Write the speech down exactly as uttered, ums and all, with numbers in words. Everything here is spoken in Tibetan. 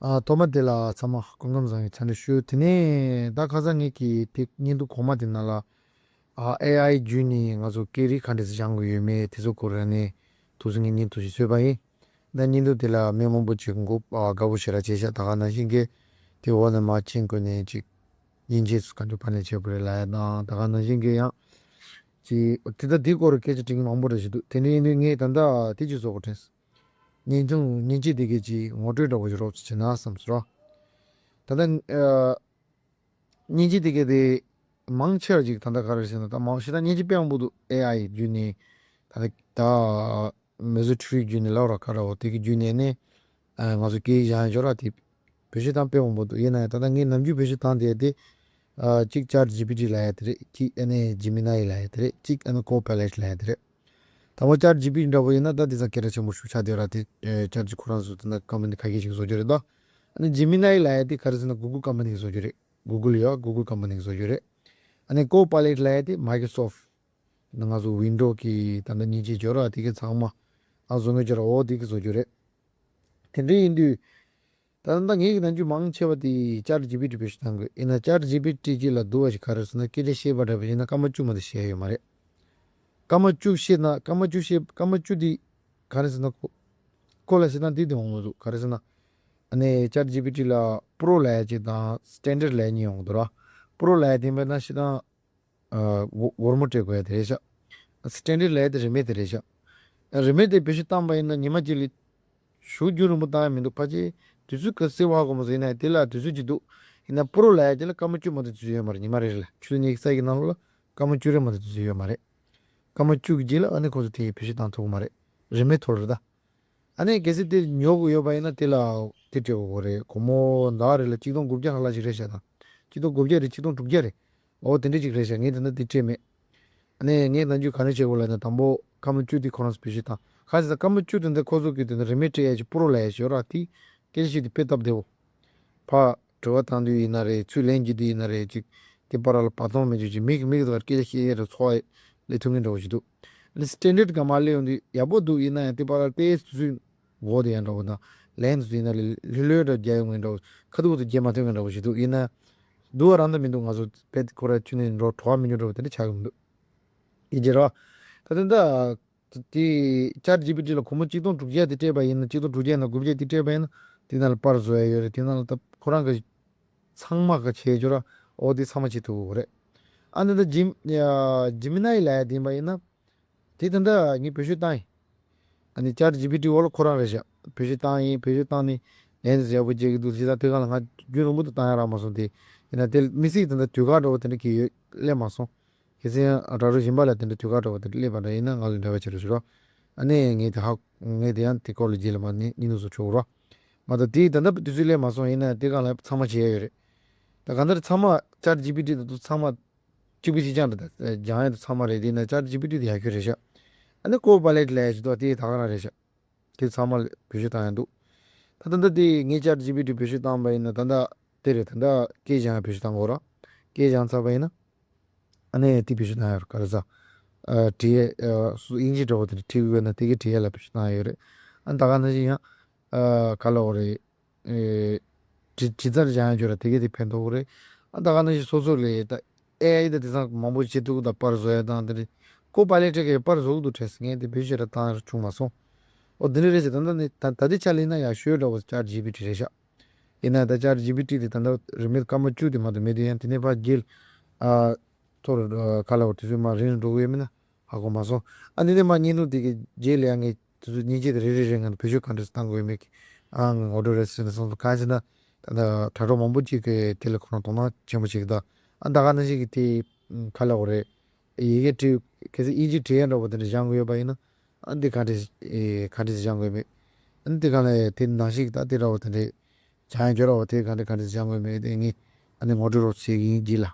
ཨ། ཐོག་མ་དེ་ལ་ཚང་མ་སྐུ་ཁམས་བཟང་བའི་འཚམས་འདྲི་ཞུ། དེ་ནས་ད་ཁ་སང་ངེད་ཀྱི་དེ་བརྙན་ཐུང་གོང་མ་དེ་ནང་ལ། ཨ། ཨེ་ཨའི་བརྒྱུད་ནས་ང་ཚོ་སྐད་རིགས་ག་འདྲ་སེ་སྦྱང་དགོས་ཡོད་མེད་དེ་ཚོ་སྐོར་ལ་ནས་ཐུགས་སུ་ངས་བརྙན་ཐུང་ཞིག་བཟོས་པ་ཡིན། ད་བརྙན་ཐུང་དེ་ལ་མི་མང་པོ་ཅིག་མགོ་ཨ་དགའ་པོ་ཞེ་དྲག་བྱས་ཤག་ད་ག་ནང་བཞིན་གྱི་དེ་འོག་ནས་མར་མཆན་བཀོད་ནས་ཅིག་མཉེན་ཆས་སུ་ག་འདྲ་པར་ལེན་བྱེད་དགོས་རེད་ལབ་ཡ་དང་། ད་ག་ནང་བཞིན་གྱི་ཡང་ཅིག་དེ་ད་དེ་སྐོར་སྐད་ཆ་དྲི་མཁན་མང་པོ་རེ་ཞིག་འདུག་དེ་འདྲ་ཡིན་དུས་ངས་ད་ལྟ་དེ་ཅིག་བཟོ་དགོས་དྲན་སོང་། བརྙན་ཐུང་མཉེན་ཆས་དེ་གའི་ཅིག་ངོ་སྤྲོད་འདྲ་པོ་ཞིག་རོབ་ཙམ་བྱས་ན་བསམ་སོང་། ད་ལྟ་ཨ། མཉེན་ཆས་དེ་གའི་དེ་མང་ཆེ་བ་ཅིག་ད་ལྟ་ག་རེ་ཟེར་ན། ད་མང་ཤོས་ད་མཉེན་ཆས་དཔེ་མང་པོ་འདུག་ཨེ་ཨའི་བརྒྱུད་ནས་ད་ལྟ་ད་མེ་ཟོ་ཊི་རི་བརྒྱུད་ནས་ལབ་ར་ག་ར་འོ་དེ་གི་བརྒྱུད་ནས་ནས་ཨ་ང་ཚོ་སྐད་ཡིག་སྦྱང་ཡ་ཅིག་ར་དེ་བེད་སྤྱོད་བཏང་དཔེ་མང་པོ་འདུག་ཡིན་ན་ཡང་ད་ལྟ་ངས་ནམ་རྒྱུན་བེད་སྤྱོད་བཏང་བསྡད་དེ་ཨ་གཅིག་ཅེཊ་ཇི་པི་ཊི་ལབ་ཡ་དེ་རེད། གཅིག་ཨ་ནི་ཇི་མི་ནའི་ལབ་ཡ་དེ་རེད། གཅིག་ཨ་ནི་ཀོ་པའི་ལེཊ་ལབ་ཡ་དེ་རེད། དང་པོ་ཅེཊ་ཇི་པི་ཊི་འདྲ་པོ་ཡིན་ན་ད་དེ་ཚ་སྐད་གྲགས་ཆེན་པོ་ཞིག་ཆགས་བསྡད་ཡོད་ར། དེ་ཨེ་ཅེཊ་ཇི་ཁོ་རང་ཚོ་དེ་ན་ཀམ་པ་ནི་ཁ་ཤས་ཤིག་བཟོ་རྒྱུ་རེད་ད། ཨ་ནི་ཇི་མི་ནའི་ལབ་ཡ་དེ་ག་རེ་ཟེར་ན་གུ་གུལ་ཀམ་པ་ནི་གིས་བཟོ་རྒྱུ་རེད། གུ་གུལ་ཡ་གུ་གུལ་ཀམ་པ་ནི་གིས་བཟོ་རྒྱུ་རེད། ཨ་ནི་ཀོ་པའི་ལེཊ་ལབ་ཡ་དེ་མའི་ཀྲོ་སོཕ་ཊི་ང་ཚོ་ཝིན་ཌོ་གི་ད་ལྟ་མཉེན་ཆས་ཡོད་ར། དེ་གི་ཚང་མ་ཨ་བཟོ་མཁན་ཡོད་ར། འོ་དེ་གིས་བཟོ་རྒྱུ་རེད། དེ་འདྲ་ཡིན་དུས། ད་ལྟ་ངེད་ཀྱི་ནང་རྒྱུན་མང་ཆེ་བ་དེ་ཅེཊ་ཇི་པི་ཊི་བེད་སྤྱོད་བཏང་དགོས། ཡིན་ན་ཅེཊ་ཇི་པི་ཊི་གཅིག་ལ་སྡུག་པ་ཞིག་ག་རེ་ཟེར་ན། སྐད་ཆ་བཤད་པ་འདྲ་པོ་ཡིན་ན་སྐར་མ་བཅུ་མ་གཏོགས་བཤད་ཡོད་མ་རེད། སྐར་མ་བཅུ་བཤད་ན་སྐར་མ་བཅུ་བཤད་སྐར་མ་བཅུ་དེ་ག་རེ་ཟེར་ན་ཁོ་ཁོ་ལ་བཤད་སྟངས་དེ་དེ་འོང་མི་འདུག་ག་རེ་ཟེར་ན། ཨ་ནི་ཅེཊ་ཇི་པི་ཊི་ལ་པོ་རོ་ལབ་ཡ་གཅིག་དང་སི་ཊན་ཌར་ཌི་ལབ་ཡ་གཉིས་ཡོང་གི་འདུག་ར། པོ་རོ་ལབ་ཡ་དེ་ཡིན་པ་ན་བཤད་སྟངས་ཨ་ངོ་ངོ་མ་སྤྲད་དགོས་ཡ་དེ་རེད་ཤག་སི་ཊན་ཌར་ཌི་ལབ་ཡ་དེ་རིན་མེད་དེ་རེད་ཤག་རིན་མེད་དེ་བེད་སྤྱོད་བཏང་པ་ཡིན་ན་ཉི་མ་གཅིག་ལ་ཞེ་པོ་རྒྱུན་རིང་པོ་བཏང་ཡ་མི་འདུག་ཕལ་ཆེར་དུས་ཚོད་ག་ཚོད་ཟེར་བ་གོ་མ་སོང་། ཡིན་ན་དེ་ལ་དུས་ཚོད་ཅིག་འདུག་ཡིན་ན་པོ་རོ་ལབ་ཡ་དེ་ལ་སྐར་མ་བཅུ་མ་གཏོགས་དུས་ཚོད་ཡོད་མ་རེད། ཉི་མ་རེ་རེ་ལ་ཆུ་ཚོད་ཉི་ཤུ་རྩ་གཅིག་གི་ནང་ལོགས་ལ་སྐར་མ་བཅུ་རེ་མ་གཏོགས་དུས་ཚོད་ཡོད་མ་རེད། སྐར་མ་བཅུ་གི་རྗེས་ལ་ཨ་ནི་ཁོ་ཚོ་དེ་བེད་སྤྱོད་བཏང་ཐུབ་ཀྱི་མ་རེད། རིན་མེད་ཐོར་རེད་ད། ཨ་ནི་གལ་སྲིད་དེ་ཉོ་དགོས་ཡོད་པ་ཡིན་ན་དེ་ལ་དེ་སྤྲད་དགོས་རེད། སྒོར་མོ་ཟླ་བ་རེ་ལ་གཅིག་སྟོང་དགུ་བརྒྱ་ལྷག་ཅིག་རེད་ཤག་ད། གཅིག་སྟོང་དགུ་བརྒྱ་རེད། གཅིག་སྟོང་དྲུག་བརྒྱ་རེད། འོ་དེ་འདྲ་ཅིག་རེད་ཤག་ངས་དེ་འདྲ་དེ་སྤྲད་མེད། ཨ་ནི་ངས་ནམ་རྒྱུན་ག་རེ་བྱེད་དགོས་ལབ་ན། དང་པོ་སྐར་མ་བཅུ་དེ་ཁོ་རང་ཚོ་བེད་སྤྱོད་བཏང་། ག་རེ་ཟེར་ན་སྐར་མ་བཅུ་དེ་འདི་ཁོ་ཚོ་གི་དེ་འདྲ་རིན་མེད་སྤྲད་ཡ་ཅིག་པོ་རོ་ལབ་ཡ་ཅིག་ཡོད་ར། དེ་སྐད་ཆ་བཤད་དུས་དཔེ་སྟབས་བདེ་པོ། ཕར་དྲི་བ་བཏང་དུས་ཡིན་ན་རེད། ཚུར་ལན་རྒྱག་དུས་ཡིན་ན་རེད། ཅིག་དེ་བར་ལ་བར་སྟོང་མེད་ཅིག་ཅིག་མིག་གིས་མིག་དང་སྐད་ཆ་བཤད་ཡས་རེད། ཚོར་བ་སླེབས་ཐུབ་མཁན་འདྲ་བོ་ཞིག་འདུག་ཨ་ནི་སི་ཊན་ཌར་ཌི་སྒང་མར་སླེབས་ཡོང་དུས་ཡག་པོ་འདུག་ཡིན་ན་ཡང་དེ་བར་ལ་ཏོག་ཙམ་འགོར་བསྡད་ཡ་འདྲ་བོ་དང་། ལན་དེ་ཚོ་ཡིན་ན་ལྷོད་ལྷོད་འདྲ་རྒྱག་ཡོང་མཁན་འདྲ་བོ། ཁ་ཐུག་ཁ་ཐུག་རྒྱག་མ་ཐུབ་མཁན་འདྲ་བོ་ཞིག་འདུག་ཡིན་ན་སྡུག་པ་རང་ད་མི་འདུག་ང་ཚོ་དཔེ་ཁོ་ར་ཁྱོན་ནས་འགྲོ་བྲོ་བ་མི་འགྲོ་འདྲ་བོ་དེ་འདྲ་ཆགས་ཀྱི་མི་འདུག་ཡིན་གྱི་རེད་བ། ད་ལྟ་ད། དེ་ཅེཊ་ཇི་པི་ཊི་ལ་སྒོར་མོ་གཅིག་སྟོང་དྲུག་བརྒྱ་དེ་སྤྲད་པ་ཡིན་ན། གཅིག་སྟོང་དྲུག་བརྒྱ་ཡིན་ན་དགུ་བརྒྱ་དེ་སྤྲད་པ་ཡིན་ན། དེ་ནང་ལ་པར་བཟོ་ཡ་ཡོད་རེད། དེ་ནང་ལ་ད་ཁོ་རང་གི་ཚང་མ་ག་བྱས་ཡོད་ར། འོ་དེ་ཚང་མ་བྱེད་ཐུབ་ཀྱི་རེད། ཨ་ནི་ད་ཇི་ཇི་མི་ནའི་ལབ་ཡ་དེ་ཡིན་པ་ཡིན་ན། དེ་ད་ལྟ་ངས་བེད་སྤྱོད་བཏང་ཡིན། ཨ་ནི་ཅེཊ་ཇི་པི་ཊི་འོག་ལ་ཁོ་རང་རེད་ཤག་བེད་སྤྱོད་བཏང་ཡིན། བེད་སྤྱོད་བཏང་ནས་ལན་དེ་ཡག་པོ་རྒྱག་གི་འདུག་ཟེར། ད་དེ་ག་ལ་ང་རྒྱུན་རིང་པོ་དུ་བཏང་ཡ་རག་མ་སོང་། དེ་ཡིན་ན་དེ་མི་སྲིད་དེ་འདྲ་དུས་བཀག་འདྲ་བོ་དེ་འདྲ་གི་ཡོད་སླེབས་མ་སོང་། གལ་སྲིད་ཡང་དྲ་གྲོགས་གཞན་པ་ལ་དེ་འདྲ་དུས་བཀག་འདྲ་བོ་དེ་འདྲ་སླེབས་པ་འདྲ་ཡིན་ན་ང་ལ་འབྲེལ་བ་བྱེད་རོགས་ཞུ་རོགས། ཨ་ནི་ངས་དེ་ཧ་ངས་དེ་ཡང་དེ་སྐོར་ལ་རྗེས་ལ་མར་བརྙན་ཐུང་བཟོ་ཆོག་རོགས། མ་གཏོགས་དེ་ད་ལྟ་དུས་ཚོད་སླེབས་མ་སོང་། ཡིན་ན་དེ་ག་ལ་ཚང་མ་བྱེད་ཡ་ཡོད་རེད། ད་གང་ལྟར་ཚང་མ་ཅེཊ་ཇི་པི་ཊི་དང་དུ་ཚང་མ་གཅིག་པ་གཅིག་རྐྱང་རེད། ད་སྦྱང་ཡ་དེ་ཚང་མ་རེད། དེ་ཡིན་ན་ཅེཊ་ཇི་པི་ཊི་དེ་ཡག་ཤོས་རེད་ཤག་ཨ་ནི་ཀོ་པའི་ལེཊ་ལབ་ཡ་ཞིག་འདུག་དེ་ད་ག་རང་རེད་ཤག་དེ་ཚང་མ་ལ་བེད་སྤྱོད་བཏང་ཡ་འདུག་ད་ད་ལྟ་དེ་ངས་ཅེཊ་ཇི་པི་ཊི་བེད་སྤྱོད་བཏང་པ་ཡིན་ན་ད་ལྟ་དེ་རེད། ད་ལྟ་སྐད་སྦྱང་ཡ་བེད་སྤྱོད་བཏང་དགོས་ར། སྐད་སྦྱང་ཚར་བ་ཡིན་ན་ཨ་ནི་དེ་བེད་སྤྱོད་བཏང་ཡ་ར། ག་རེ་ཟ། ཨ་བྲིས་ཡ་ཨ་སུ་དབྱིན་ཇི་འདྲ་བོ་དེ་འདྲ་བྲིས་དགོས་ན་དེ་གའི་བྲིས་ཡ་ལ་བེད་སྤྱོད་བཏང་ཡ་ཡོད་རེད། ཨ་ད་ག་ནང་བཞིན་ཡང་ཨ་ག་ལབ་དགོས་རེད། ཨེ་བྲི་བྲི་རྩལ་སྦྱང་ཡ་འཇོག་ར་དེ་གས་དེ་ཕན་ཐོགས་རེད། ཨ་ད་ག་ནང་བཞིན་སོ་སོ་ལས་ད་ཨེ་ཨའི་ད་དེང་སང་མང་པོ་བྱེད་ཐུབ་ད་པར་བཟོ་ཡ་དང་དེ་རེད། ཀོ་པའི་ལེཊ་གས་པར་བཟོ་གི་འདུག་དྲན་སོང་། ངས་དེ་བེད་སྤྱོད་ར་བཏང་ཡ་བྱུང་མ་སོང་། ཨོ་དེ་འདྲ་རེད་ཟེར། ད་ལྟ་ནི་ད་ད་ལྟའི་ཆ་ལ་ཡིན་ན་ཡག་ཤོས་འདྲ་བོ་ཅེཊ་ཇི་པི་ཊི་རེད་ཤག་ཡིན་ན་ད་ཅེཊ་ཇི་པི་ཊི་དེ་ད་ལྟ་རིན་མེད་སྐར་མ་བཅུ་དེ་མ་གཏོགས་མེད་དུས་ཡང་དེ་ནས་ཕར་རྗེས་ཨ་ཐོར་ཨ་ག་ལབ་དགོས་དུས་ཚོད་མར་རིང་རུ་འགྲོ་གི་ཡོད་མིན་ན། ཧ་གོ་མ་སོང་། ཨ་ནི་ནས་མར་བརྙན་ཐུང་དེ་གི་རྗེས་ལ་ཡང་ངས་དེ་ཚོ་མཉེན་ཆས་དེ་རེ་རེ་རེ་ང་ཚོ་བེད་སྤྱོད་ག་འདྲ་སེ་བཏང་དགོས་ཡོད་མེད་ཀྱི་ཨ་ངོ་སྤྲོད་རེ་ཟེར་ནས་སོང་ཙང་། གང་ཡིན་ཟེར་ན་ད་ལྟ་དྲ་གྲོགས་མང་པོ་ཅིག་གིས་དེ་ལ་ཁོ་རང་དོ་སྣང་ཆེན་པོ་བྱེད་ཀྱི་འདུག་ཨ་ད་ག་ནང་བཞིན་གྱི་དེ་ག་ལབ་དགོས་རེད། ཡི་གེ་འབྲི་གལ་སྲིད་དབྱིན་ཇི་འབྲི་ཡ་འདྲ་བོ་དེ་འདྲ་སྦྱང་གི་ཡོད་པ་ཡིན་ན་ཨ་འདི་ག་འདྲ་ག་འདྲ་སེ་སྦྱང་དགོས་ཡོད་མེད། ཨ་འདི་ག་ལ་དེ་ནང་བཞིན་གྱི་ད་དེ་འདྲ་བོ་དེ་འདྲ་སྦྱང་ཡ་འཇོག་ར་བ་དེ་ག་འདྲ་ག་འདྲ་སེ་སྦྱང་དགོས་ཡོད་མེད་དེ་ངས་ཨ་ནི་ངོ་སྤྲོད་རོགས་བྱེད་ཀྱི་ཡིན་རྗེས་ལ།